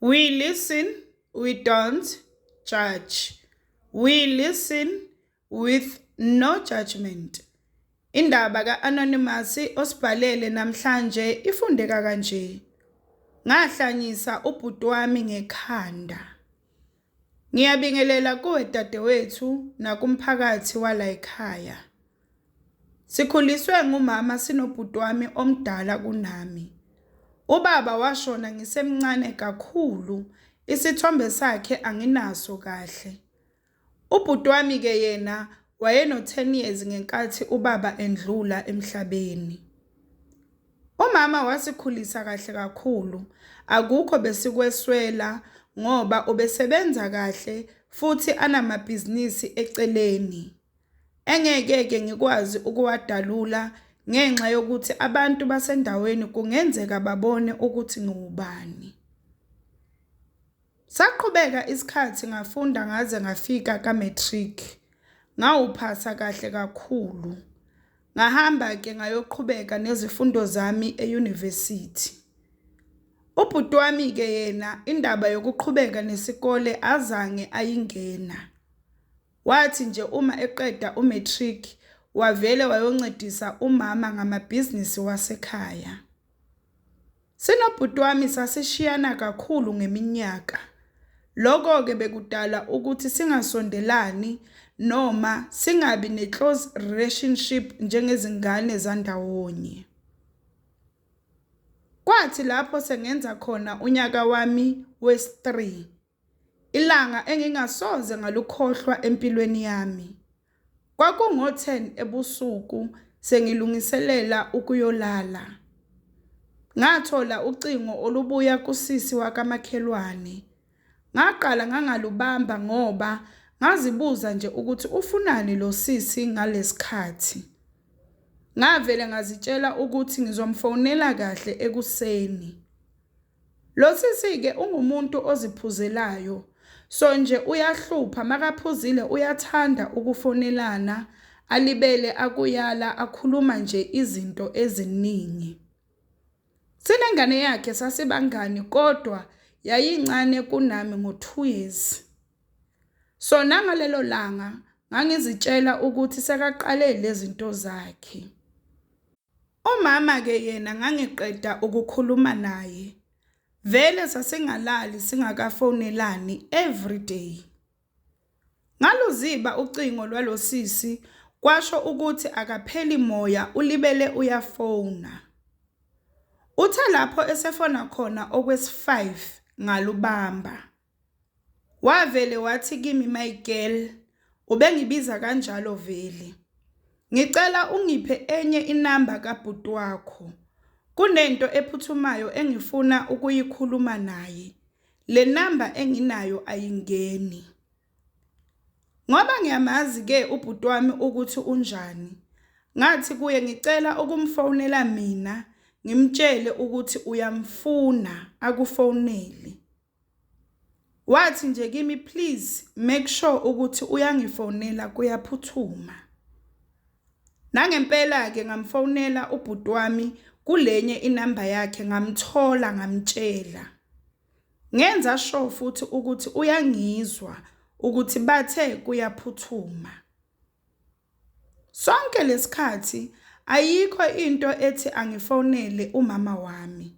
We listen, we don't judge. We listen with no judgment. Indaba ka-Anonymous osibhalele namhlanje ifundeka kanje. Ngahlanyisa ubhuti wami ngekhanda. Ngiyabingelela kuwe dadewethu nakumphakathi wala ekhaya. Sikhuliswe ngumama sinobhuti wami omdala kunami. Ubaba washona ngisemncane kakhulu, isithombe sakhe anginaso kahle. Ubhuti wami-ke yena wayeno-10 years ngenkathi ubaba endlula emhlabeni. Umama wasikhulisa kahle kakhulu, akukho besikweswela ngoba ubesebenza kahle futhi anamabhizinisi eceleni. Engeke-ke ngikwazi ukuwadalula ngenxa yokuthi abantu basendaweni kungenzeka babone ukuthi ngiwubani. Saqhubeka isikhathi ngafunda ngaze ngafika ka-matric. Ngawuphasa kahle kakhulu. Ngahamba-ke ngayoqhubeka nezifundo zami eyunivesithi. Ubhuti wami-ke yena indaba yokuqhubeka nesikole azange ayingena. Wathi nje uma eqeda u-matric wavele wayoncedisa umama ngamabhizinisi wasekhaya. Sinobhuti wami sasishiyana kakhulu ngeminyaka. Lokho-ke bekudala ukuthi singasondelani noma singabi ne-close relationship njengezingane zandawonye. Kwathi lapho sengenza khona unyaka wami wesi-3, ilanga engingasoze ngalukhohlwa empilweni yami. Kwakungo-10 ebusuku sengilungiselela ukuyolala. Ngathola ucingo olubuya kusisi wakamakhelwane. Ngaqala ngangalubamba ngoba ngazibuza nje ukuthi ufunani lo sisi ngalesikhathi. Ngavele ngazitshela ukuthi ngizomfonela kahle ekuseni. Lo sisi-ke ungumuntu oziphuzelayo, so nje uyahlupha makaphuzile uyathanda ukufonelana, alibele akuyala akhuluma nje izinto eziningi. Sinengane yakhe sasibangani kodwa yayincane kunami ngo-2 years. So nangalelo langa ngangizitshela ukuthi sekaqale lezinto zakhe. Umama-ke yena ngangiqeda ukukhuluma naye. Vele sasingalali singakafonelani every day. Ngaluziba ucingo lwalosisi kwasho ukuthi akapheli moya ulibele uyafona. Uthe lapho esefona khona okwesi-5 ngalubamba. Wavele wathi kimi, my girl, ubengibiza kanjalo vele. Ngicela ungiphe enye inamba kabhuti wakho. Kunento ephuthumayo engifuna ukuyikhuluma naye. Le namba enginayo ayingeni. Ngoba ngiyamazi-ke ubhuti wami ukuthi unjani. Ngathi kuye ngicela ukumfonela mina ngimtshele ukuthi uyamfuna akufonele. Wathi nje kimi, please make sure ukuthi uyangifonela, kuyaphuthuma. Nangempela-ke ngamfonela ubhuti wami kulenye inamba yakhe, ngamthola ngamtshela. Ngenza sure futhi ukuthi uyangizwa ukuthi bathe kuyaphuthuma. Sonke lesikhathi ayikho into ethi angifonele umama wami.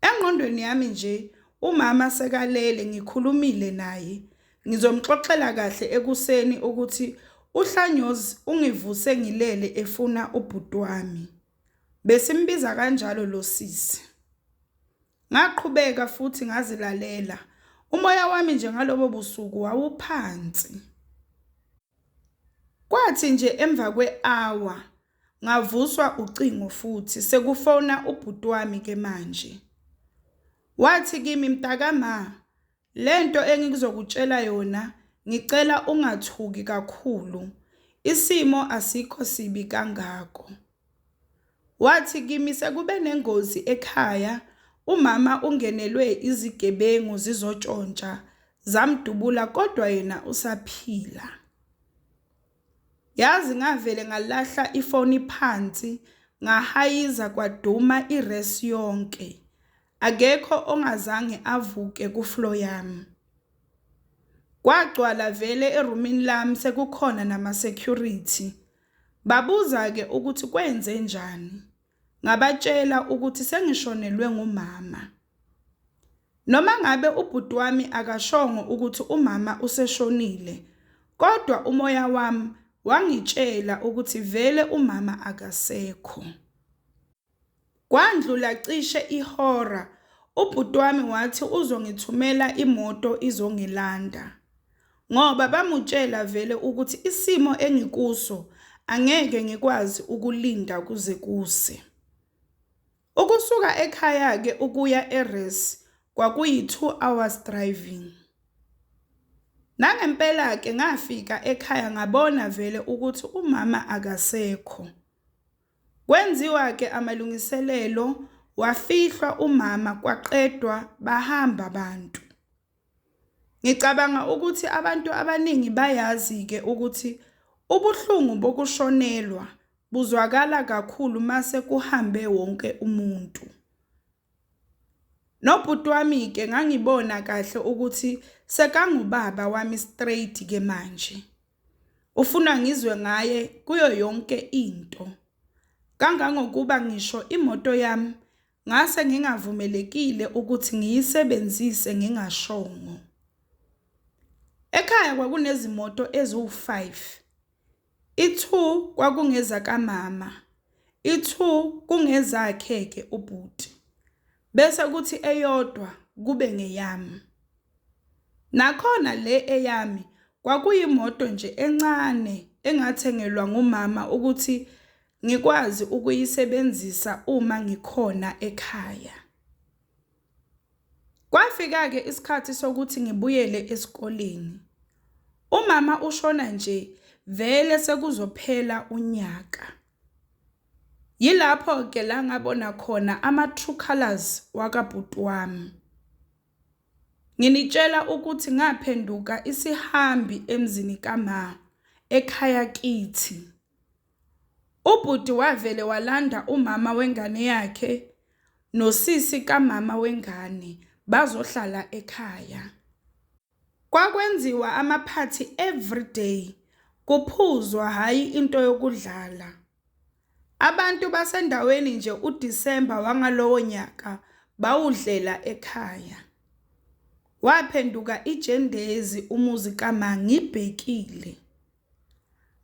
Engqondweni yami nje umama sekalele, ngikhulumile naye. Ngizomxoxela kahle ekuseni ukuthi uHlanyozi ungivuse ngilele efuna ubhuti wami. Besimbiza kanjalo lo sisi. Ngaqhubeka futhi ngazilalela. Umoya wami nje ngalobo busuku wawuphansi. Kwathi nje emva kwe-hour ngavuswa ucingo futhi sekufona ubhuti wami ke manje. Wathi kimi, mntakama, lento engizokutshela yona ngicela ungathuki kakhulu. Isimo asikho sibi kangako. Wathi kimi sekube nengozi ekhaya, umama ungenelwe izigebengu zizotshontsha, zamdubula kodwa yena usaphila. Yazi ngavele ngalahla ifoni phansi, ngahayiza kwaduma iresi yonke. Akekho ongazange avuke ku-floor yami. Kwagcwala vele erumini lami sekukhona nama-security. Babuza-ke ukuthi kwenzenjani. Ngabatshela ukuthi sengishonelwe ngumama. Noma ngabe ubhuti wami akashongo ukuthi umama useshonile, kodwa umoya wami wangitshela ukuthi vele umama akasekho. Kwandlula cishe ihora, ubhuti wami wathi uzongithumela imoto izongilanda. Ngoba bamutshela vele ukuthi isimo engikuso angeke ngikwazi ukulinda kuze kuse. Ukusuka ekhaya-ke ukuya e-res kwakuyi-2 hours driving. Nangempela-ke ngafika ekhaya ngabona vele ukuthi umama akasekho. Kwenziwa-ke amalungiselelo wafihlwa umama kwaqedwa bahamba abantu. Ngicabanga ukuthi abantu abaningi bayazi-ke ukuthi ubuhlungu bokushonelwa buzwakala kakhulu mase kuhambe wonke umuntu. Nobhuti wami-ke ngangibona kahle ukuthi sekangubaba wami straight-ke manje. Ufuna ngizwe ngaye kuyo yonke into. Kangangokuba ngisho imoto yami ngase ngingavumelekile ukuthi ngiyisebenzise ngingashongo. Ekhaya kwakunezimoto eziwu-5. I-2 kwakungezakamama, i-2 kungezakhe-ke ubhuti. Bese kuthi eyodwa kube ngeyami. Nakhona le eyami kwakuyimoto nje encane engathengelwa ngumama ukuthi ngikwazi ukuyisebenzisa uma ngikhona ekhaya. Kwafika-ke isikhathi sokuthi ngibuyele esikoleni. Umama ushona nje vele sekuzophela unyaka. Yilapho-ke la ngabona khona ama-true colours wakabhuti wami. Nginitshela ukuthi ngaphenduka isihambi emzini kama, ekhaya kithi. Ubhuti wavele walanda umama wengane yakhe nosisi kamama wengane bazohlala ekhaya. Kwakwenziwa amaphathi everyday, kuphuzwa hhayi into yokudlala. Abantu basendaweni nje uDisemba wangalowo nyaka bawudlela ekhaya. Waphenduka ijendezi umuzi kama ngibhekile.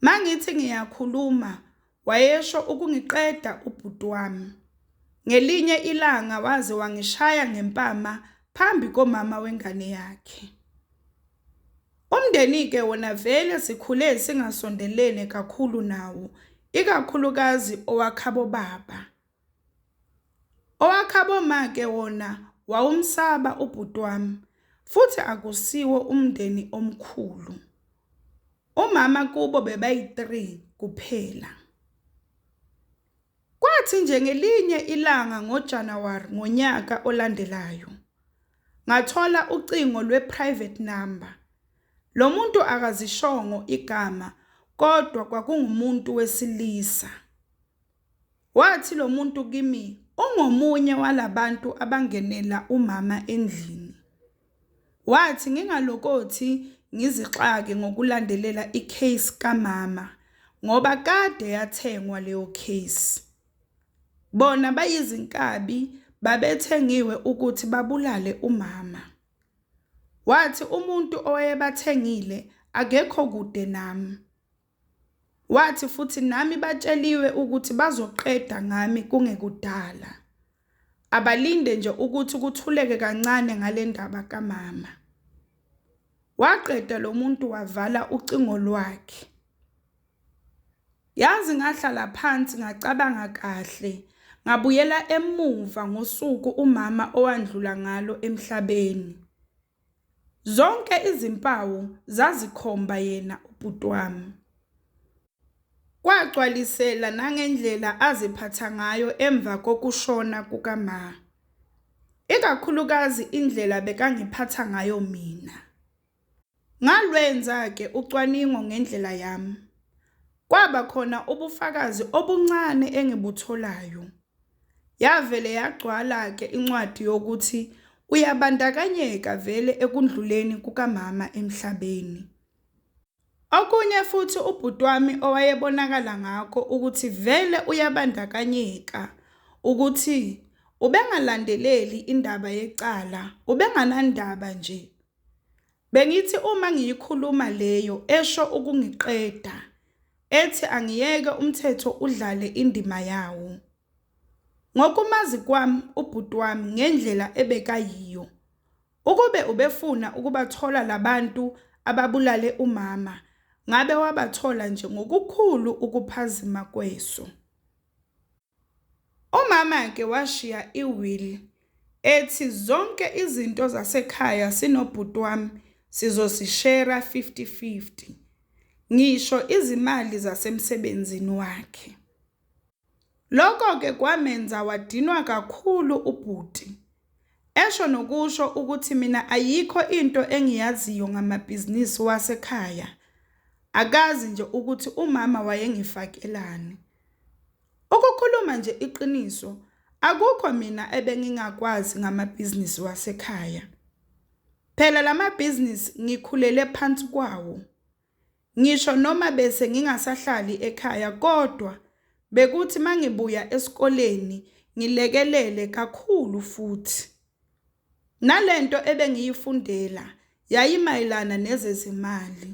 Mangithi ngiyakhuluma wayesho ukungiqeda ubhuti wami. Ngelinye ilanga waze wangishaya ngempama phambi komama wengane yakhe. Umndeni-ke wona vele sikhule singasondelene kakhulu nawo, ikakhulukazi owakhabo baba. Owakhabo ma-ke wona wawumsaba ubhuti wami futhi akusiwo umndeni omkhulu. Umama kubo bebayi-3 kuphela. Kwathi nje ngelinye ilanga ngoJanuwari ngonyaka olandelayo, ngathola ucingo lwe-private number. Lo muntu akazishongo igama kodwa kwakungumuntu wesilisa. Wathi lo muntu kimi ungomunye walabantu abangenela umama endlini. Wathi ngingalokothi ngizixake ngokulandelela i-case kamama ngoba kade yathengwa leyo case. Bona bayizinkabi babethengiwe ukuthi babulale umama. Wathi umuntu owayebathengile akekho kude nami. Wathi futhi nami batsheliwe ukuthi bazoqeda ngami kungekudala. Abalinde nje ukuthi kuthuleke kancane ngale ndaba kamama. Waqeda lo muntu wavala ucingo lwakhe. Yazi ngahlala phansi ngacabanga kahle, ngabuyela emuva ngosuku umama owandlula ngalo emhlabeni. Zonke izimpawu zazikhomba yena ubhuti wami. Kwagcwalisela nangendlela aziphatha ngayo emva kokushona kukama. Ikakhulukazi indlela bekangiphatha ngayo mina. Ngalwenza-ke ucwaningo ngendlela yami. Kwaba khona ubufakazi obuncane engibutholayo. Yavele yagcwala-ke incwadi yokuthi uyabandakanyeka vele ekundluleni kukamama emhlabeni. Okunye futhi ubhuti wami owayebonakala ngakho ukuthi vele uyabandakanyeka ukuthi ubengalandeleli indaba yecala, ubenganandaba nje. Bengithi uma ngiyikhuluma leyo esho ukungiqeda, ethi angiyeke umthetho udlale indima yawo. Ngokumazi kwami ubhuti wami ngendlela ebekayiyo, ukube ubefuna ukubathola labantu ababulale umama, ngabe wabathola nje ngokukhulu ukuphazima kweso. Umama-ke washiya i-will ethi zonke izinto zasekhaya sinobhuti wami sizozishera 50-50, ngisho izimali zasemsebenzini wakhe. Lokho-ke kwamenza wadinwa kakhulu ubhuti, esho nokusho ukuthi mina ayikho into engiyaziyo ngamabhizinisi wasekhaya, akazi nje ukuthi umama wayengifakelani. Ukukhuluma nje iqiniso, akukho mina ebengingakwazi ngamabhizinisi wasekhaya. Phela lamabhizinisi ngikhulele phansi kwawo. Ngisho noma bese ngingasahlali ekhaya kodwa bekuthi mangibuya esikoleni ngilekelele kakhulu futhi. Nalento ebengiyifundela yayimayelana nezezimali.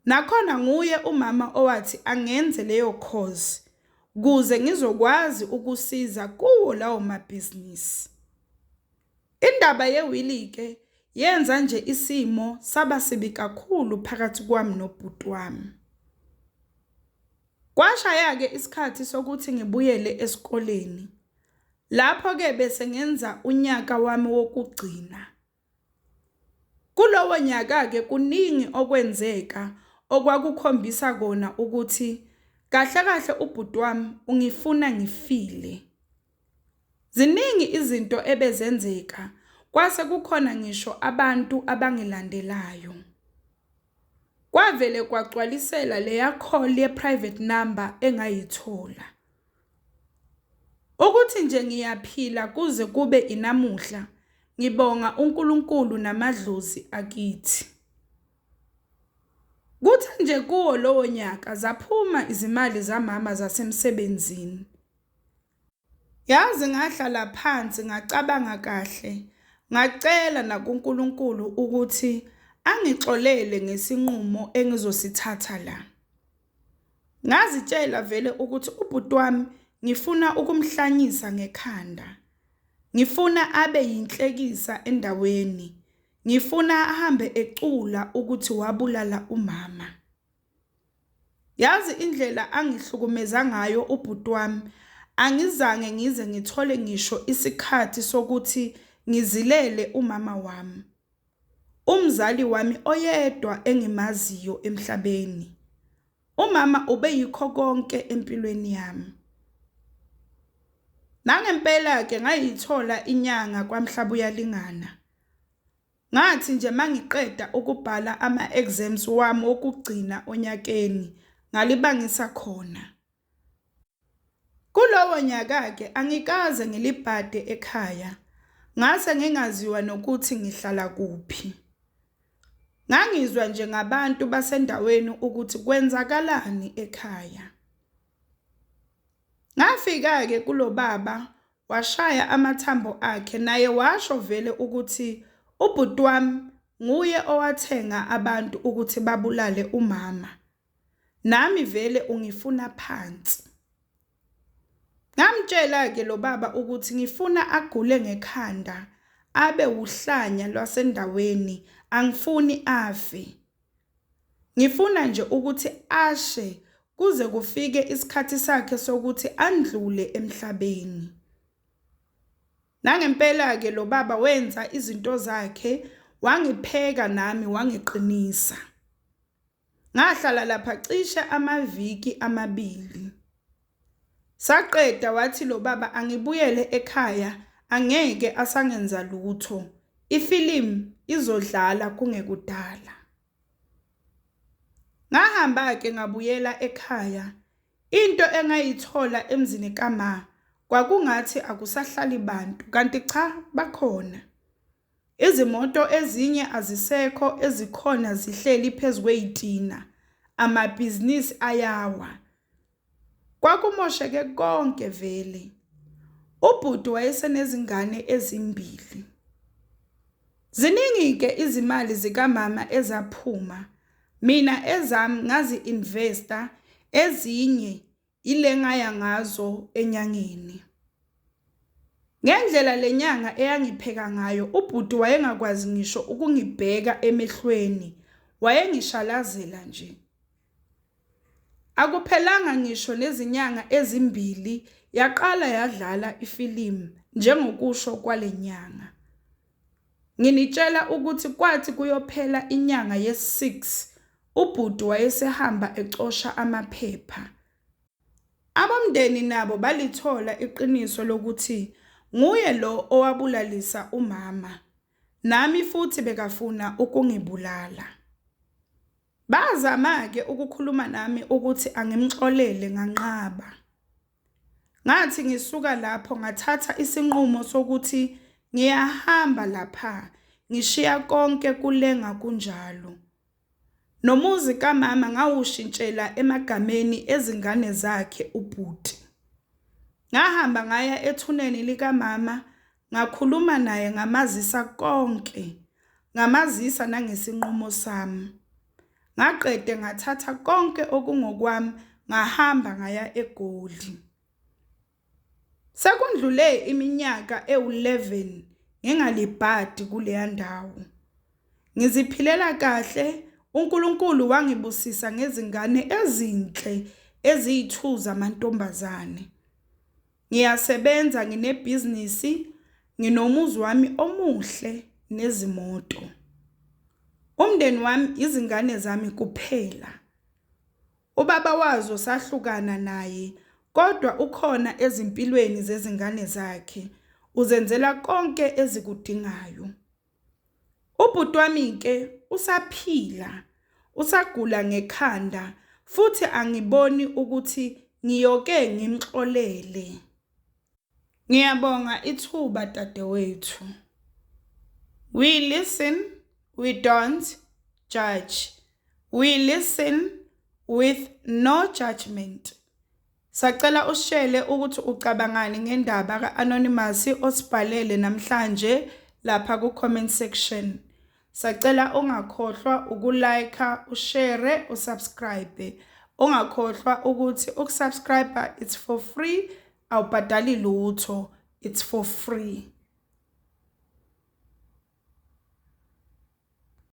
Nakhona nguye umama owathi angenze leyo course kuze ngizokwazi ukusiza kuwo lawo mabhizinisi. Indaba yewili-ke yenza nje isimo saba sibi kakhulu phakathi kwami nobhuti wami. Kwashaya-ke isikhathi sokuthi ngibuyele esikoleni. Lapho-ke bese ngenza unyaka wami wokugcina. Kulowo nyaka-ke kuningi okwenzeka okwakukhombisa kona ukuthi kahle kahle ubhuti wami ungifuna ngifile. Ziningi izinto ebezenzeka kwase kukhona ngisho abantu abangilandelayo. Kwavele kwagcwalisela leya call ye-private number engayithola. Ukuthi nje ngiyaphila kuze kube inamuhla, ngibonga uNkulunkulu namadlozi akithi. Kuthe nje kuwo lowo nyaka zaphuma izimali zamama zasemsebenzini. Yazi ngahlala phansi ngacabanga kahle, ngacela nakuNkulunkulu ukuthi angixolele ngesinqumo engizosithatha la. Ngazitshela vele ukuthi ubhuti wami ngifuna ukumhlanyisa ngekhanda. Ngifuna abe yinhlekisa endaweni. Ngifuna ahambe ecula ukuthi wabulala umama. Yazi indlela angihlukumeza ngayo ubhuti wami, angizange ngize ngithole ngisho isikhathi sokuthi ngizilele umama wami. Umzali wami oyedwa engimaziyo emhlabeni. Umama ubeyikho konke empilweni yami. Nangempela-ke ngayithola inyanga kwaMhlabuyalingana. Ngathi nje mangiqeda ukubhala ama-exams wami wokugcina onyakeni, ngalibangisa khona. Kulowo nyaka-ke angikaze ngilibhade ekhaya, ngase ngingaziwa nokuthi ngihlala kuphi. Ngangizwa nje ngabantu basendaweni ukuthi kwenzakalani ekhaya. Ngafika-ke kulo baba washaya amathambo akhe naye washo vele ukuthi ubhuti wami nguye owathenga abantu ukuthi babulale umama. Nami vele ungifuna phansi. Ngamtshela-ke lo baba ukuthi ngifuna agule ngekhanda, abe wuhlanya lwasendaweni, angifuni afe. Ngifuna nje ukuthi ashe kuze kufike isikhathi sakhe sokuthi andlule emhlabeni. Nangempela-ke lo baba wenza izinto zakhe, wangipheka nami wangiqinisa. Ngahlala lapha cishe amaviki amabili. Saqeda wathi lo baba angibuyele ekhaya angeke asangenza lutho. Ifilimu izodlala kungekudala. Ngahamba-ke ngabuyela ekhaya. Into engayithola emzini kama. Kwakungathi akusahlali bantu kanti cha bakhona. Izimoto ezinye azisekho ezikhona zihleli phezu kwey'tina. Amabhizinisi ayawa. Kwakumosheke konke vele. Ubhuti wayesenezingane ezimbili. Ziningi-ke izimali zikamama ezaphuma. Mina ezami ngazi-investa ezinye ile ngaya ngazo enyangeni. Ngendlela le nyanga eyangipheka ngayo ubhuti wayengakwazi ngisho ukungibheka emehlweni, wayengishalazela nje. Akuphelanga ngisho nezinyanga ezimbili yaqala yadlala ifilimu njengokusho kwale nyanga. Nginitshela ukuthi kwathi kuyophela inyanga ye-6 ubhuti wayesehamba ecosha amaphepha. Abomndeni nabo balithola iqiniso lokuthi nguye lo owabulalisa umama, nami futhi bekafuna ukungibulala. Bazama-ke ukukhuluma nami ukuthi angimxolele nganqaba. Ngathi ngisuka lapho ngathatha isinqumo sokuthi ngiyahamba lapha ngishiya konke kulenga kunjalo. Nomuzi kamama ngawushintshela emagameni ezingane zakhe ubhuti. Ngahamba ngaya ethuneni likamama ngakhuluma naye ngamazisa konke, ngamazisa nangesinqumo sami. Ngaqede ngathatha konke okungokwami ngahamba ngaya eGoli. Sekundlule iminyaka ewu-11 ngingalibhadi kuleya ndawo. Ngiziphilela kahle, uNkulunkulu wangibusisa ngezingane ezinhle eziyi-2 zamantombazane. Ngiyasebenza nginebhizinisi, nginomuzi wami omuhle nezimoto. Umndeni wami izingane zami kuphela. Ubaba wazo sahlukana naye kodwa ukhona ezimpilweni zezingane zakhe, uzenzela konke ezikudingayo. Ubhuti wami-ke usaphila, usagula ngekhanda futhi angiboni ukuthi ngiyoke ngimxolele. Ngiyabonga ithuba dadewethu. We listen, we don't judge. We listen with no judgment. Sacela usishele ukuthi ucabangani ngendaba ka-Anonymous osibhalele namhlanje lapha ku-comment section. Sacela ungakhohlwa ukulike, ushare, usubscribe. Ungakhohlwa ukuthi ukusubscribe it's for free, awubhadali lutho, it's for free.